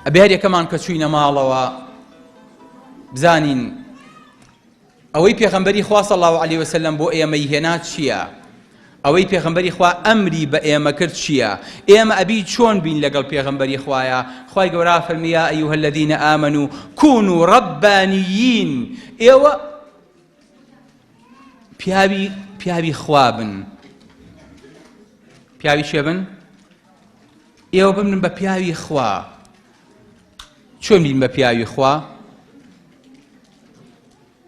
ئەبێ هەر یەکەمان کە چووینە ماڵەوە بزانین ئەوەی پێغەمبەری خوا صلی اللە علیە وسلم بۆ ئێمەی هێنا چییە؟ ئەوەی پێغەمبەری خوا ئەمری بە ئێمە کرد چییە؟ ئێمە ئەبی چۆن بین لەگەڵ پێغەمبەری خوایە؟ خوای گەورە فەرمی یا ایها الذین آمنوا كونوا ربانیین ئێوە پیاوی پیاوی خوا بن پیاوی چێ بن؟ ئێوە ببن بە پیاوی خوا چۆن بین بە پیاوی خوا؟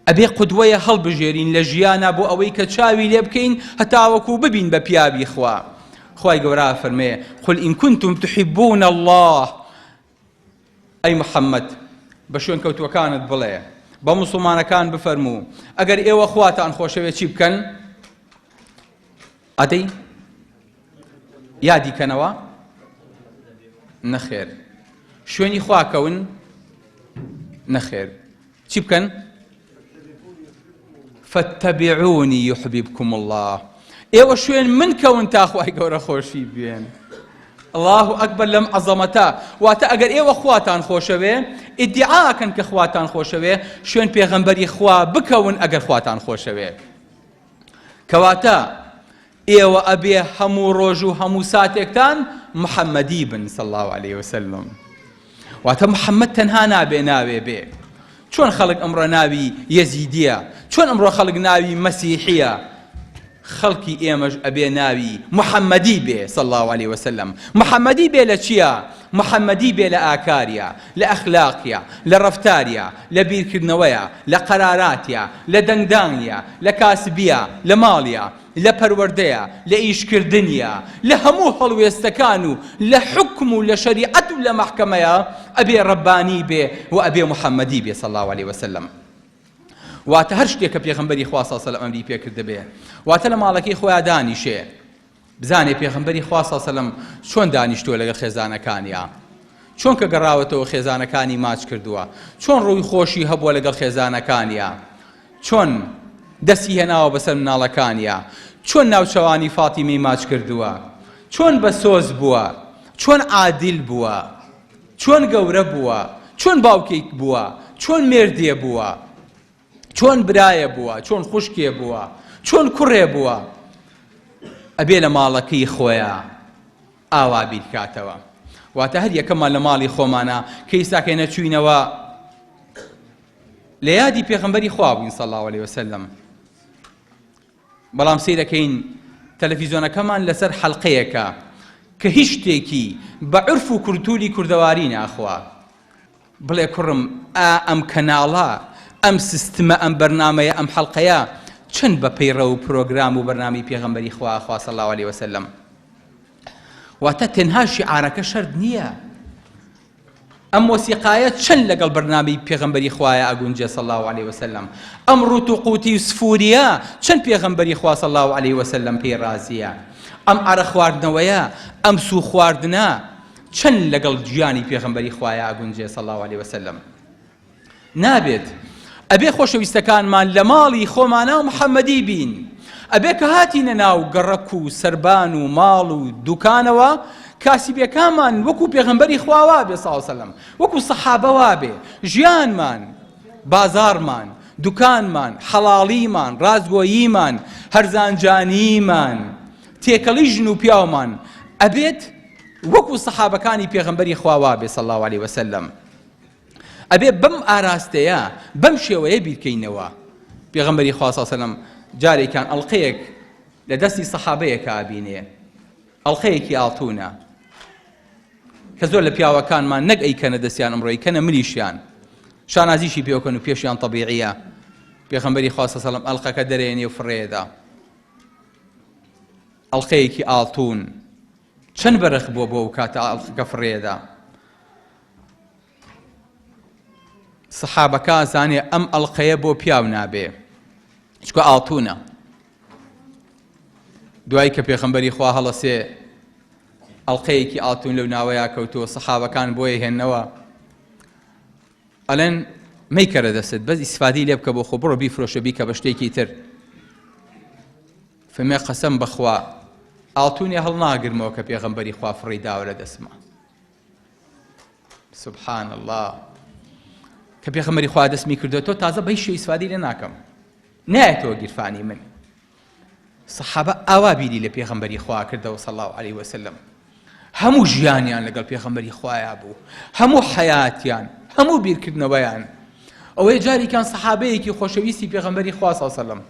ئەبێ قودوەیە هەڵبژێرین لە ژیانا بۆ ئەوەی کە چاوی لێ بکەین هەتاوەکو ببین بە پیاوی خوا. خوای گەورە ئەفەرمێ، قل ان کنتم تحبون اللە، ئەی محمد بە شوێنکەوتووەکانت بڵێ، بە موسڵمانەکان بفەرموو، ئەگەر ئێوە خواتان خۆشەوێ چی بکەن؟ ئەدەی یادی کەنەوە؟ نەخێر. شوێنی خوا کەون؟ نەخێر. چی بکەن؟ فاتبعونی یحببکم اللە ئێوە شوێن من کەون تا خوای گەورە خۆشی بێن الله ئەکبەر لەم عەزەمەتە واتە ئەگەر ئێوە خواتان خۆشەوێ ئیدعاکەن کە خواتان خۆشەوێ شوێن پێغەمبەری خوا بکەون ئەگەر خواتان خۆشەوێ کەواتە ئێوە ئەبێ هەموو ڕۆژ و هەموو ساتێکتان محەممەدی بن صلی الله علیه وسلم واتە محەممەد تەنها نابێ ناوێ بێ چۆن خەڵک ئەمڕۆ ناوی یەزیدیە چۆن ئەمڕۆ خەڵک ناوی مەسیحیە خەڵکی ئێمەش ئەبێ ناوی محەممەدی بێ صلی الله علیه وسلم محەممەدی بێ لە چییە محەممەدی بێ لە ئاکاریە لە ئەخلاقیە لە ڕەفتاریە لە بیرکردنەوەیە لە قەراراتیە لە دەنگدانیە لە کاسبیە لە ماڵیە لە پەروەردەیە، لە ئیشکردنیە، لە هەموو هەڵوێستەکان و لە حوکم و لە شەریعەت و لە مەحکەمەیا ئەبێ ڕەبانی بێ و ئەبێ محەممەدی بێ صلی اللە علیە وسلم. واتە هەر شتێک کە پێغەمبەری خوا صلی اللە علیە وسلم ئەمری پێ کردبێ، واتە لە ماڵەکەی خۆیا دانیشێ، بزانێ پێغەمبەری خوا صلی اللە علیە وسلم چۆن دانیشتووە لەگەڵ خێزانەکانیا، چۆن کە گەڕاوەتەوە خێزانەکانی ماچ کردووە، چۆن ڕووی خۆشی هەبووە لەگەڵ خێزانەکانیا، چۆن دەستی هێناوە بەسەر مناڵەکانیا، چۆن ناوچەوانی فاتیمەی ماچ کردووە، چۆن بە سۆز بووە، چۆن عادیل بووە، چۆن گەورە بووە، چۆن باوکێک بووە، چۆن مێردێ بووە، چۆن برایە بووە، چۆن خوشکێ بووە، چۆن کوڕێ بووە. ئەبێ لە ماڵەکەی خۆیا ئاوا بیرکاتەوە. واتە هەر یەکەمان لە ماڵی خۆمانە کە ئیساکەی نەچووینەوە لە یادی پێغەمبەری خوا بووین صلی اللە علیە وسلم بەڵام سەیرەکەین تەلەفیزۆنەکەمان لەسەر حەلقەیەکە کە هیچ شتێکی بە عرف و کولتوری کوردەواری ناخوا بڵێ کوڕم ئا ئەم کەناڵە ئەم سیستمە ئەم بەرنمەیە ئەم حەلقەیە چەند بە پەیڕە و پرۆگرام و بەرنامەی پێغەمبەری خوا خوا صلی اللە علیه وسلم واتە تەنها شیعارەکە شەرت نییە ئەم مۆسیقایە چەند لەگەڵ بەرنامەی پێغەمبەری خوایە ئەگونجێ صلی اللە علیە وسلم ئەم ڕوت و قوتی و سفوریە چەند پێغەمبەری خوا صلی اللە علیە وسلم پێی ڕازیە ئەم عەرە خواردنەوەیە ئەم سوو خواردنە چەند لەگەڵ گیانی پێغەمبەری خوایە ئەگونجێ صلی اللە علیە وسلم نابێت. ئەبێ خۆشەویستەکانمان لە ماڵی خۆمانا و محەمەدی بین. ئەبێ کە هاتینە ناو گەڕەک و سەربان و ماڵ و دوکانەوە کاسبیەکانمان وەکو پێغەمبەری خوا وابێ صلی اللە وسلم، وەکو سەحابە وابێ، ژیانمان، بازاڕمان، دوکانمان، حەڵاڵیمان، ڕاستگۆییمان، هەرزانجانیمان، تێکەڵی ژن و پیاومان ئەبێت وەکو سەحابەکانی پێغەمبەری خوا وابێ صلی اللە علیە وسلم. ئەبێ بەم ئاراستەیە بەم شێوەیە بیرکەینەوە پێغەمبەری خوا صلی سەلەم جارێکیان ئەڵقەیەک لە دەستی سەحابەیەکە ئابینێ ئەڵقەیەکی ئاڵتونە کە زۆر لە پیاوەکانمان نەک ئەیکەنە دەستیان ئەمڕۆ ئەیکەنە ملیشیان شانازیشی پێوەکەن و پێشیان طبیعیە پێغەمبەری خوا صلی سەلەم ئەڵقەکە دەرێنێ و فڕێدا ئەڵقەیەکی ئاڵتون چەند بەرخ بووە بۆ ئەو کاتە ئەڵقەکە فڕێدا سەحابەکە ئەزانێ ئەم ئەڵقەیە بۆ پیاو نابێ چکە ئاڵتونە دوای کە پێخەمبەری خوا هەڵەسێ ئەڵقەیەکی ئاڵتون لەو ناوەیە کەوتووە سەحابەکان بۆیە هێنەوە ئەلێن مەیکەرە دەستت بەس ئیسفادی لێ بکە بۆ خۆ بڕۆ بیفرۆشە بیکە بە شتێکی تر فەرمووی قەسەم بەخوا ئاڵتونێ هەڵناگرمەوە کە پێغەمبەری خوا فڕێی داوە لە دەستما. سبحان اللە کە پێغەمبەری خوا دەستمی کردوێتەوە تازە بە هیچ شێ ئیسفادەی لێ ناکەم نایەتەوە گیرفانی من سەحابە ئاوا بیری لە پێغەمبەری خوا کردەوە صلی الله علیه وسلم هەموو ژیانیان لەگەڵ پێغەمبەری خوایا بوو هەموو حیاتیان هەموو بیرکردنەوەیان ئەوەیە جارێکیان سەحابەیەکی خۆشەویستی پێغەمبەری خوا صلی الله علیه وسلم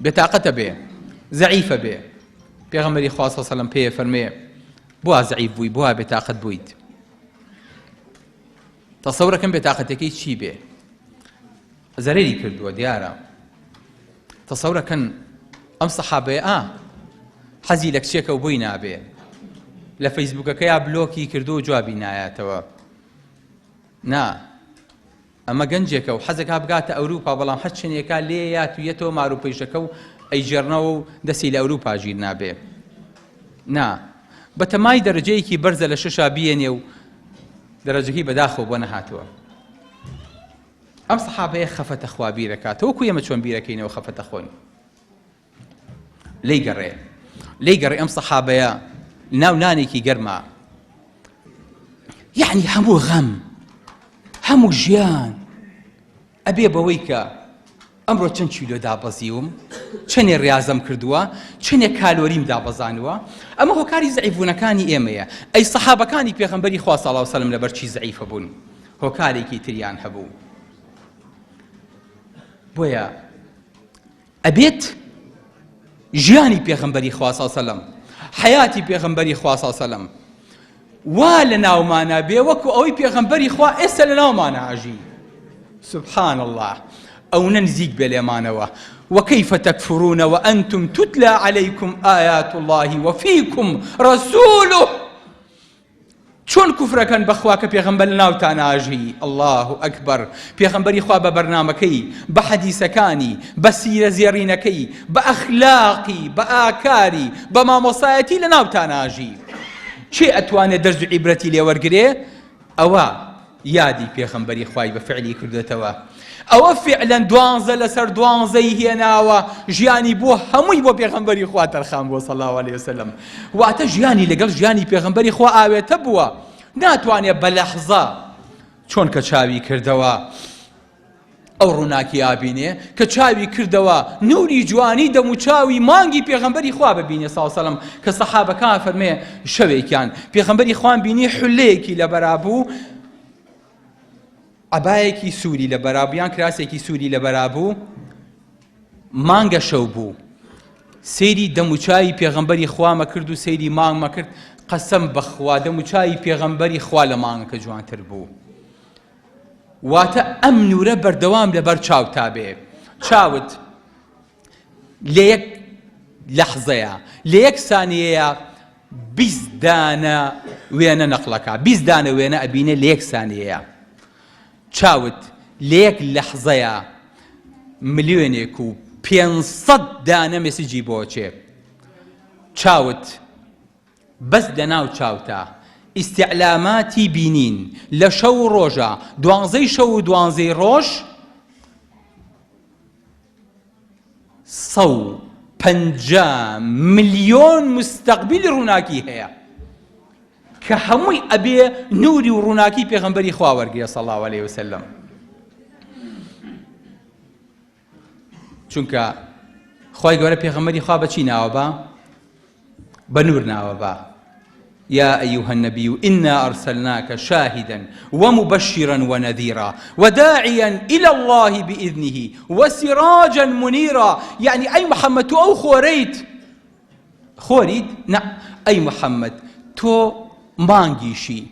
بێتاقەتە بێ زەعیفە بێ پێغەمبەری خوا صلی الله علیه وسلم پێ فەرمێ بوا زەعیف بووی بوا بێتاقەت بوویت تەسەورەکەم بێتاقەتەکەی چی بێ زەرەری کردووە دیارە تەسەورەکەن ئەم سەحابەیە ئا حەزی لە کچێکە و بۆی نابێ لە فەیسبوکەکەیا بلۆکی کردو و جوابی نایەتەوە نا ئەمە گەنجێکە و حەزەکا بگاتە ئەوروپا بەڵام هەر چەنێکا لێیات و یەتەوە ماروپەیژەکە و ئەیگێڕنەوە و دەستی لە ئەوروپا ژیر نابێ نا بەتەمای دەرەجەیەکی بەرزە لە شەشا بیەنێ و دەرەجەکەی بەداخەوە بۆ نەهاتووە ئەم سەحابەیە خەفەتە خوا بیرەکاتەوە وەکو ئێمە چۆن بیرەکەینەوە خەفەتە خۆین لێی گەڕێ لێی گەڕێ ئەم سەحابەیە ناو نانێکی گەرما یعنی هەموو غەم هەموو ژیان ئەبێ بەوەی کە ئەمڕۆ چەند کیلۆ دابەزیوم چەندێ ڕاضەم کردووە چەندێ کالۆریم دابەزانووە ئەمە هۆکاری زعیفبوونەکانی ئێمەیە ئەی سەحابەکانی پێغەمبەری خوا صلی الله وسلم لەبەر چی زعیفە بوون هۆکارێکی تریان هەبوو بۆیە ئەبێت ژیانی پێغەمبەری خوا صلی سەلەم حەیاتی پێغەمبەری خوا صلی سەلەم وا لە ناومانە بێ وەکو ئەوەی پێغەمبەری خوا ئێستا لە ناومانە ئەژی سبحان الله ئەو نزیک بێ لێمانەوە وكيف تكفرون وأنتم تتلى عليكم آيات الله وفيكم رسوله چۆن کوفرەکەن بەخوا کە پێغەمبەر لەناوتان ئاژی اللە اکبر پێغەمبەری خوا بە بەرنامەکەی بە حەدیسەکانی بە سیرە زێڕینەکەی بە ئەخلاقی بە ئاکاری بە مامۆسایەتی لەناوتان ئاژی کێ ئەتوانێت دەرز و عیبرەتی لێوەرگرێ ئەوە یادی پێغەمبەری خوای بە فعلی کردێتەوە ئەوە فعلەن دوانزە لەسەر دوانزەی هێناوە ژیانی بۆ هەمووی بۆ پێغەمبەری خوا تەرخان بووە صلی الله علیه وسلم واتە ژیانی لەگەڵ ژیانی پێغەمبەری خوا ئاوێتە بووە ناتوانێت بە لەحزە چۆن کە چاوی کردەوە ئەو ڕووناکی ئابینێ کە چاوی کردەوە نوری جوانی دەموچاوی مانگی پێغەمبەری خوا ببینێ ساوسەلم کە سەحابەکان فەرمێ شەوێکیان پێغەمبەری خوان بینی حولەیەکی لەبەرا بوو عەبایەکی سووری لەبەرا بوو یان کراسێکی سووری لەبەرا بوو مانگە شەو بوو سەیری دەموچاوی پێغەمبەری خوامە کرد و سەیری مانگمە کرد قەسەم بەخوا دەموچاوی پێغەمبەری خوا لە مانگەکە جوانتر بوو واتە ئەم نورە بەردەوام لەبەر چاو تا بێ چاوت لە یەک لەحزەیە لە یەک سانیەیە 20 دانە وێنە نەقلەکە 20 دانە وێنە ئەبینێ لە یەک سانیەیە چاوت لە یەک لەحزەیە ملیۆنێک و 500 دانە message ی بۆچێ چاوت بەس لەناو چاوتا ئیستعلاماتی بینین لە شەو و ڕۆژا دوانزەی شەو و دوانزەی ڕۆژ سەو پەنجا ملیۆن مستەقبیلی ڕووناکی هەیە کە هەمووی ئەبێ نوری و ڕووناکی پێغەمبەری خوا وەرگێ صلی الله علیه وسلم چونکە خوای گەورە پێغەمبەری خوا بەچی ناوە با بە نور ناوە با يا أيها النبي إنا أرسلناك شاهدا ومبشرا ونذيرا وداعيا إلى الله بإذنه وسراجا منيرا يعني أي محمد أو خوريت خۆریت؟ نا ئەی محمد تۆ مانگیشی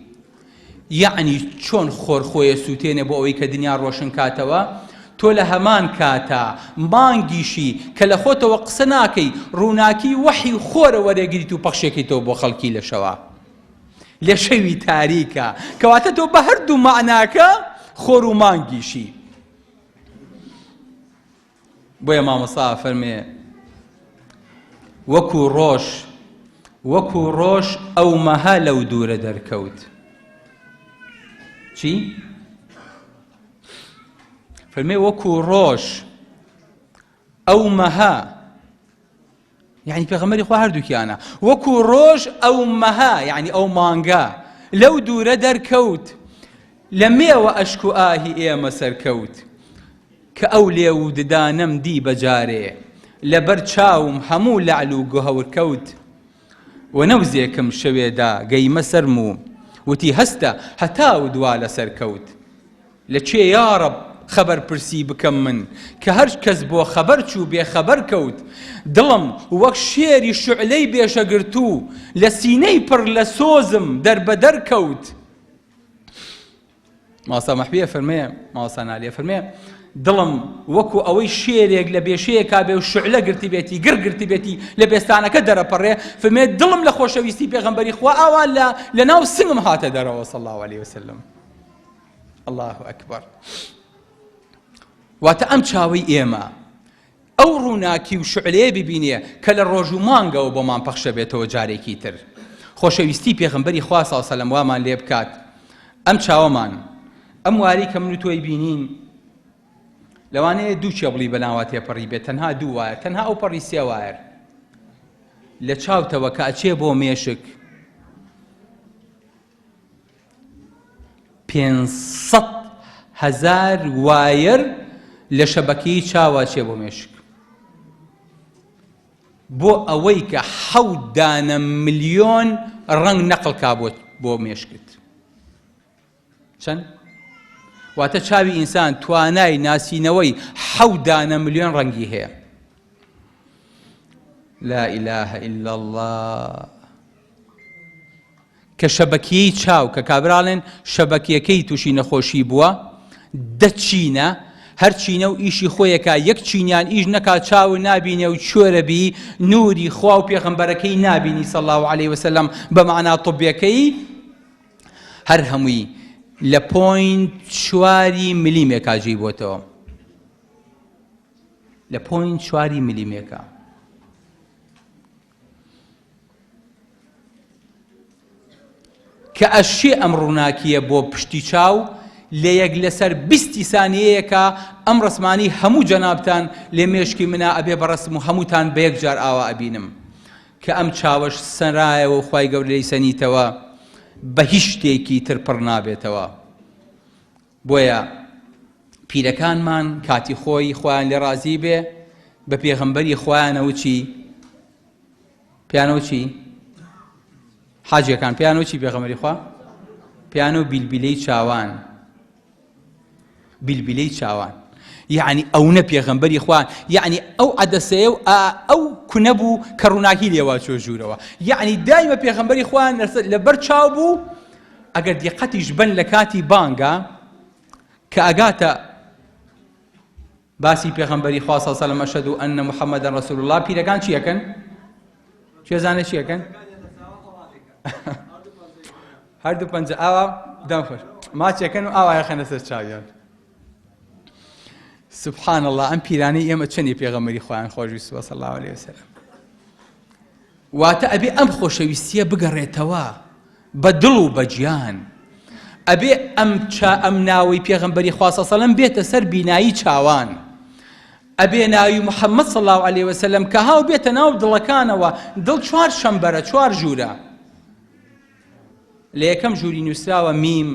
یەعنی چۆن خۆر خۆی ئەسوتێنێ بۆ ئەوەی کە دنیا ڕۆشن کاتەوە تۆ لە هەمان کاتا مانگیشی کە لە خۆتەوە قسە ناکەی ڕووناکی وەحی خۆرە وەرێگریت و پەخشێکەیتەوە بۆ خەڵکی لە شەوا لە شەوی تاریکە کەواتە تۆ بە هەردوو مەعناکە خۆر و مانگیشی بۆیە مامۆستا ئەفەرمێ وەکو ڕۆژ وەکو ڕۆژ ئەو مەها لەو دوورە دەرکەوت چی؟ فەرمێ وەکو ڕۆژ ئەو مەها یعنی پێغەمبەری خوا هەردووکیانە وەکو ڕۆژ ئەو مەها یعنی ئەو مانگە. لەو دوورە دەرکەوت لە مێوە ئەشک و ئاهی ئێمە سەرکەوت کە ئەو لێو و ددانەم دی بە جارێ لەبەر چاوم هەموو لەعل و گهور کەوت و نەوزێکم شەوێ دا گەیمە سەرم و وتی هەستە هەتاو دوا لەسەر کەوت. لە کێ یاڕەب خەبەر پرسی بکەم من کە هەر کەس بۆ خەبەر چوو بێ خەبەر کەوت دڵم وەک شێری شوعلەی بێشەگرتوو لە سینەی پڕ لە سۆزم دەربەدەر کەوت. مامۆستا مەحوی ئەفەرمێ، مامۆستا نالی ئەفەرمێ، دڵم وەکو ئەوەی شێرێک لە بێشەیەکا بێ و شوعلە گرتبێتی، گڕ گرتبێتی، لە بێستانەکە دەرەپەڕێ، فەرمێ دڵم لە خۆشەویستی پێغەمبەری خوا ئاوا لە لەناو سنگم هاتە دەرەوە صلی الله علیه وسلم. الله اکبر. واتە ئەم چاوەی ئێمە ئەو ڕووناکی و شوعلەیە ببینێ کە لە ڕۆژ و مانگەوە بۆمان پەخشە بێتەوە جارێکی تر خۆشەویستی پێغەمبەری خوا صلی سەلەم وامان لێ بکات ئەم چاوەمان ئەم واری کە من و تۆی بینین لەوانەیە دوو کێبڵی بەناوە تێپەڕی بێت تەنها دوو وایە تەنها ئەو پەڕی سێ وایەر لە چاوتەوە کە ئەچێ بۆ مێشک 500 هەزار وایەر لە شەبەکەی چاوە چێ بۆ مێشک بۆ ئەوەی کە حەوت دانە ملیۆن ڕەنگ نەقڵ کا بۆ مێشکت چەند؟ واتە چاوی ئینسان توانای ناسینەوەی حەوت دانە ملیۆن ڕەنگی هەیە لا إله إلا الله کە شەبەکیەی چاو کە کابرا ئەڵێن شەبەکیەکەی توشی نەخۆشی بووە دە چینە هەر چینە و ئیشی خۆیەکا یەک چینیان ئیش نەکا چاو نابینێ و کوێرە بی نوری خوا و پێغەمبەرەکەی نابینی صلی الله علیه وسلم بە مەعنا طبیەکەی هەر هەمووی لە point چواری ملیمێکا جێی بۆتەوە لە point چواری ملیمێکا کە ئەشێ ئەم ڕووناکییە بۆ پشتی چاو لە یەک لەسەر بیستی سانیەیەکا ئەم ڕەسمانەی هەموو جەنابتان لە مێشکی منا ئەبێ بە ڕەسم و هەمووتان بە یەک جار ئاوا ئەبینم کە ئەم چاوەش سەنرایەوە و خوای گەورە لێی سەنیتەوە بە هیچ شتێکی تر پڕ نابێتەوە بۆیە پیرەکانمان کاتی خۆی خۆیان لێ ڕازی بێ بە پێغەمبەری خۆیانەوە چی پیانەوە چی حاجیەکان پیانەوە چی پێغەمبەری خوا پیانەوە بیلبیلەی چاوان بیلبیلەی چاوان یعنی ئەو نە پێغەمبەری خوا یعنی ئەو عەدەسەیە و ئەو کونە بوو کە ڕووناکی لێوا چۆ ژوورەوە یعنی دایمە پێغەمبەری خوا لەبەر چاو بوو ئەگەر دیقەتیش بن لە کاتی بانگا کە ئەگاتە باسی پێغەمبەری خوا صلی الله علیه و سلم اشهد ان محمدا رسول الله پیرەکان چی ئەکەن چێزانە چی ئەکەن هەردوو پەنجە ئاوا دەم خۆش ماچەکەن و ئاوا یەخەنە سەر چاویان سبحان الله ئەم پیرانەی ئێمە چەندی پێغەمبەری خۆیان خۆشویستووە صلی الله علیه وسلم واتە ئەبێ ئەم خۆشەویستیە بگەڕێتەوە بە دڵ و بە گیان ئەبێ ئەم چا ئەم ناوەی پێغەمبەری خوا صلی سەلەم بێتە سەر بینایی چاوان ئەبێ ناوی محەممەد صلی الله علیه وسلم کە هاو بێتە ناو دڵەکانەوە دڵ چوار شەمبەرە چوار ژوورە لە یەکەم ژووری نووسراوە میم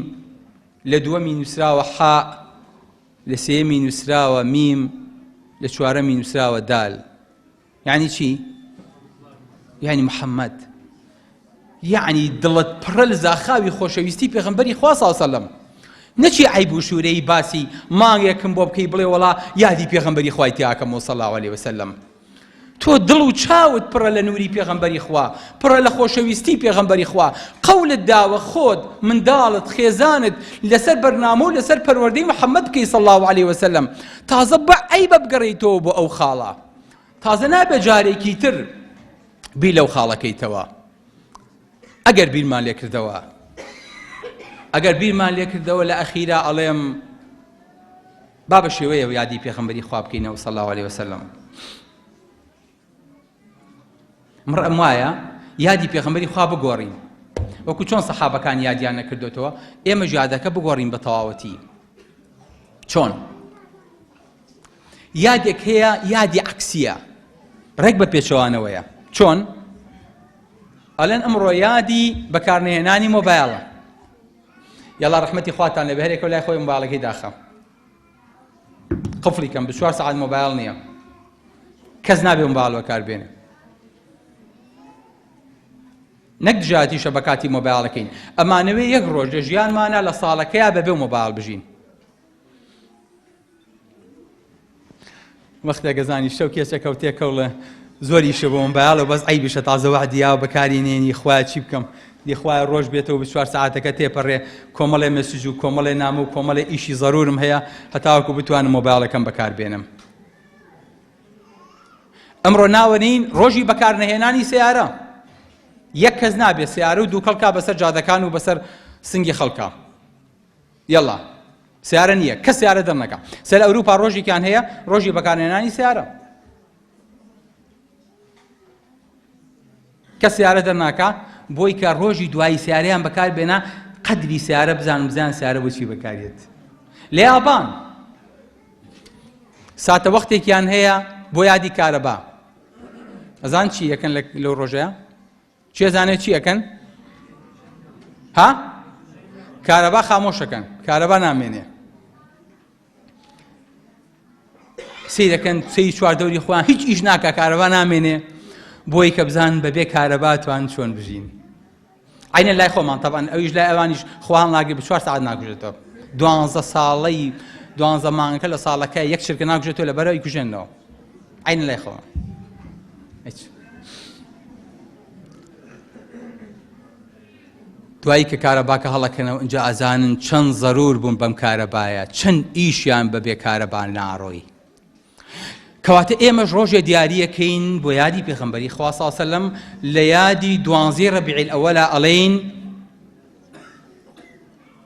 لە دووەمی نووسراوە حا لە سێیەمی نووسراوە میم لە چوارەمی نووسراوە دال یعنی چی؟ یعنی محەممەد یعنی دڵت پڕە لە زاخاوی خۆشەویستی پێغەمبەری خوا صلی سەلەم نەچی عیب و شوورەی باسی مانگێکم بۆ بکەی بڵێ وەڵا یادی پێغەمبەری خوای تیاکەم و صلی الله علیه وسلم تۆ دڵ و چاوت پڕە لە نوری پێغەمبەری خوا پڕە لە خۆشەویستی پێغەمبەری خوا قەولت داوە خۆت منداڵت خێزانت لەسەر بەرنامە و لەسەر پەروەردەی محەممەد بکەی صلی الله علیه وسلم تازە بە عەیبە بگەڕێیتەوە بۆ ئەو خاڵە تازە نابێ جارێکی تر بیر لەو خاڵەکەیتەوە ئەگەر بیرمان لێکردەوە ئەگەر بیرمان لێکردەوە لە ئەخیرا ئەڵێم با بە شێوەیە یادی پێغەمبەری خوا بکەینەوە صلی الله علیه وسلم من ڕەئم وایە یادی پێغەمبەری خوا بگۆڕین وەکو چۆن سەحابەکان یادیان نەکردوتەوە ئێمە یادەکە بگۆڕین بە تەواوەتی چۆن یادێک هەیە یادی عکسیە ڕێک بە پێچەوانەوەیە چۆن ئەلێن ئەمڕۆ یادی بەکارنەهێنانی مۆبایلە. یاڵا ڕەحمەتی خواتان لێبێ هەرێکەو لای خۆی مۆبایلەکەی داخە قفڵی کەم 24 سەعات مۆبایل نییە کەس نابێ مۆبایل بەکار بێنێ نەک دژایەتی شەبەکاتی مۆبایلەکەین ئەمانەوێ یەک ڕۆژ لە ژیانمانە لە ساڵەکەیا بەبێ مۆبایل بژین وەختێک ئەزانی شەو کێچەکە و تێکەوڵێ زۆر ئیشە بۆ مۆبایل و بەس عەیبیشە تازە وەعدی یاوە بەکاری نێنی خوایە چی بکەم دی خوایە ڕۆژ بێتەوە بە چوار سەعاتەکە تێپەڕێ کۆمەڵێ message و کۆمەڵێ نامە و کۆمەڵێ ئیشی زەرورم هەیە هەتاوەکو بتوانم مۆبایلەکەم بەکار بێنم ئەمڕۆ ناوەنین ڕۆژی بەکارنەهێنانی سیارە یەک کەس نابێت سیارە و دووکەڵکا بەسەر جادەکان و بەسەر سنگی خەڵکە یەڵا سیارە نییە کەس سیارە دەرنەکا سەر ئەوروپا ڕۆژێکیان هەیە ڕۆژی بەکارهێنانی سیارە کە سیارە دەرناکا بۆی کە ڕۆژی دوایی سیارەیان بەکار بێنا قەدری سیارە بزانم بزان سیارە بۆچی بەکارێت لە یابان ساتە وەختێکیان هەیە بۆ یادی کارەبا ئەزان چی یەکەن لەو ڕۆژەیە کێ زانێ چی ئەکەن؟ ها؟ کارەبا خامۆشەکەن کارەبا نامێنێ سیرەکەن سەی چواردەوری خۆیان هیچ ئیش ناکە کارەبا نامێنێ بۆی کە بزان بەبێ کارەبا توان چۆن بژین عینە لای خۆمان تەبان ئەویش لای ئەوانیش خۆیان لاگری بە چوار ساعت ناکوژێتەوە دوانزە ساڵەی دوانزە مانگەکە لە ساڵەکە یەک چرکە ناکوژێتەوە لە بەرەوەی کوژێنەوە عینە لای خۆمان دوایی کە کارەباکە هەڵەکەنەوە ئینجا ئەزانن چەند زەرور بوون بەم کارەبایە چەند ئیشیان بە بێ کارەبا ناڕۆی کەواتە ئێمەش ڕۆژێ دیاریەکەین بۆ یادی پێخەمبەری خوا صلی سەلەم لە یادی دوانزەی ڕەبیع ئەوەلا ئەڵێین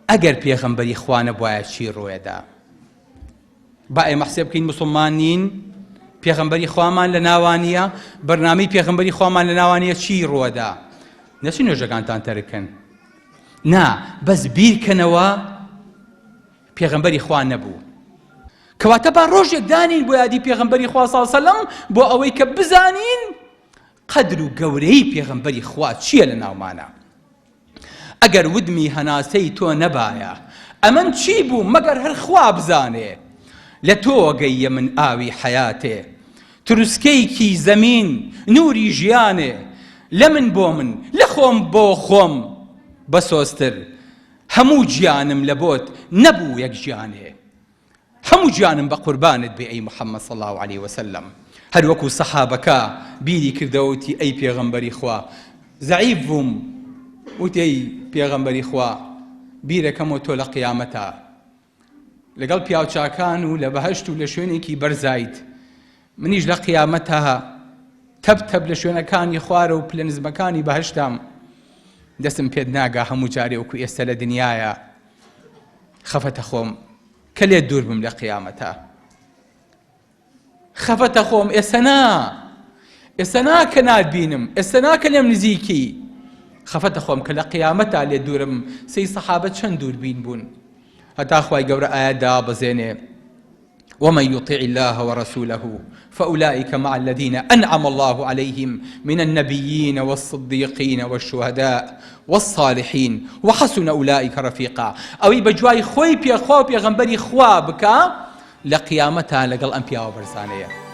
ئەگەر پێغەمبەری خوا نەبوایە چی ڕوێدا با ئێمە حسێب بکەین موسڵمان نین پێغەمبەری خوامان لە ناوانیە بەرنامەی پێغەمبەری خوامان لە ناوانیە چی ڕوەدا نەچی نوێژەکانتان تەرکن نا بەس بیرکەنەوە پێغەمبەری خوا نەبوو کەواتە با ڕۆژێک دانین بۆ یادی پێغەمبەری خوا صلی سەلەم بۆ ئەوەی کە بزانین قەدر و گەورەی پێغەمبەری خوا چییە لە ناومانە ئەگەر ودمی هەناسەی تۆ نەبایە ئەمن چی بووم مەگەر هەر خوا بزانێ لە تۆوە گەییە من ئاوی حەیاتێ تروسکەیکی زەمین نووری ژیانێ لە من بۆ من لە خۆم بۆ خۆم بەسۆزتر هەموو گیانم لە بۆت نەبوو یەک گیانێ. هەموو گیانم بە قوربانت بێ ئەی محمد صلی اللە علیە وسلم هەر وەکو سەحابەکە بیری کردەوە وتی ئەی پێغەمبەری خوا زەعیف بووم وتی ئەی پێغەمبەری خوا بیرەکەمەوە تۆ لە قیامەتا لەگەڵ پیاوچاکان و لە بەهەشت و لە شوێنێکی بەرزایت منیش لە قیامەتا تەپ تەپ لە شوێنەکانی خوارە و پلە نزمەکانی بەهەشتام دەستم پێت ناگا هەموو جارێ وەکو ئێستا لە دنیاە خەفەتە خۆم کە لێت دوور بم لە قیامەتا خەفەتە خۆم ئێستا نا ئێستا نا کە ناتبینم ئێستا نا کە لێم نزیکی خەفەتە خۆم کە لە قیامەتا لێ دوورم سەی سەحابە چەند دووربین بوون هەتا خوای گەورە ئایا دابەزێنێ ومن يطع الله ورسوله فأولئك مع الذين أنعم الله عليهم من النبيين والصديقين والشهداء والصالحين وحسن أولئك رفيقا ئەوەی بە جوای خۆی پێخوا و پێغەمبەری خوا بکا لە قیامەتا لەگەڵ ئەم پیاوە بەرزانەیە.